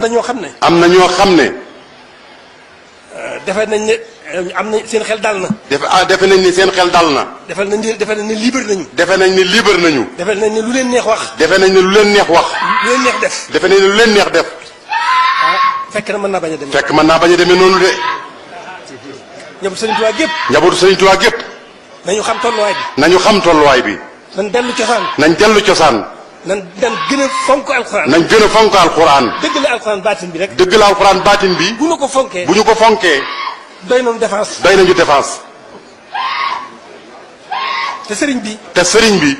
na ñoo xam ne. am na ñoo xam ne. defe nañ ne am na seen xel dal na. defe nañ ni seen xel dal na. defe nañ ne libre nañu. defe nañ ni libre nañu. defe nañ ne lu leen neex wax. defe nañ ne lu leen neex wax. lu leen neex def. defe nañ ne lu leen neex def. fekk na mën naa bañ a demee. fekk mën naa bañ a demee noonu de. njabootu Sëriñ Tuubaa gépp. njabootu Sëriñ Tuubaa gépp. nañu xam tolluwaay bi. nañu xam tolluwaay bi. nañ dellu cosaan. nañ dellu cosaan. nañ gën a fonk alxuraan. nañ gën a fonk alxuraan. dëgg la alxuraan baatin bi rek. dëgg la alxuraan baatin bi. bu ñu ko fonkee. bu ñu ko fonkee. doy nañu défense. doy nañu défense. te sëriñ bi. te sëriñ bi.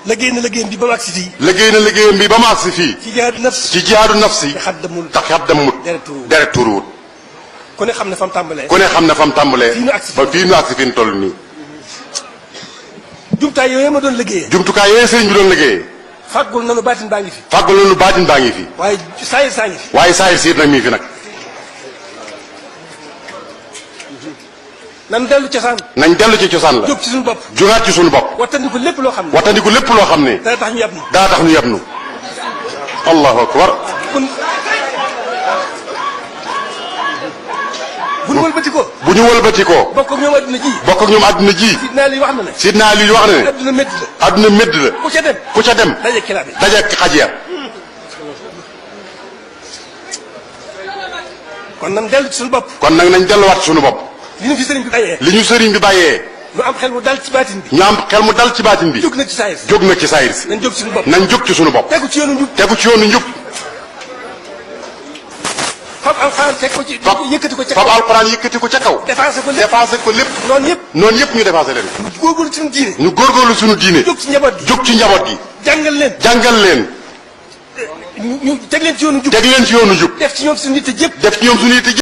liggéey na liggéeyam bi ba mu agsi fii. liggéey na liggéeyam bi ba mu agsi fii. ci jihaadu nafs. ci jihaadu nafsi. te xaddamul. tax xaddamut. deret tuuruwut. ku ne xam ne fa mu tàmbalee. ku ne xam ne fa mu tàmbalee. fii nu agsi ba fii nu agsi fi nu toll nii. jumtukaay yooyu ma doon liggéeyee. jumtukaay yooyu sëriñ bi doon liggéeyee. fàggul nanu baatin baa ngi fi. fàggul nañu baatin baa ngi fi. waaye saayir saa ngi fi. waaye saayir siit nag mi ngi fi nag. nan dellu cosaan. nañ dellu ci cosaan la. jóg ci suñu bopp. jógaat ci suñu bopp. wattandiku lépp loo xam ne. wattandiku lépp loo xam ne. dana tax ñu yab nu. daa tax ñu yab nu. allahu akbar. bu ñu wëlbatikoo. bu ñu wëlbatikoo. bokk ak ñoom adduna ji. bokk ak ñoom adduna ji. sidna li wax na ne. sidna li wax na ne. adduna métti la. adduna médd la. ku ca dem. ku ca dem. daje kilaabe. daje xaj ya. kon nan dellu ci suñu bopp. kon nag nañ delluwaat ci suñu bopp. li ñu fi sëriñ bi bàyyee. li ñu sëriñ bi bàyyee. ñu am xel mu dal ci baatin bi. ñu am xel mu dal ci baatin bi. jóg na ci saayir. jóg na ci saayir si. nañ jóg ci suñu bopp. nañ jóg ci suñu bopp. tegu ci yoonu njub. tegu ci yoonu njub. fab alxuraan teg ko ci. yëkkati ko ca kaw. fab alxuraan yëkkati ko ca kaw. défensé ko lépp. défensé ko lépp. noonu yëpp. noonu yëpp ñu défensé leen. ñu góorgóorlu suñu diine. ñu góorgóorlu suñu diine. jóg ci njaboot gi. jóg ci njaboot gi. jàngal leen. jàngal leen. ñu teg leen ci yoonu njub. teg leen ci yoonu njub. def ci ñoom suñu nit a jëpp. def ci ñoom suñu yitte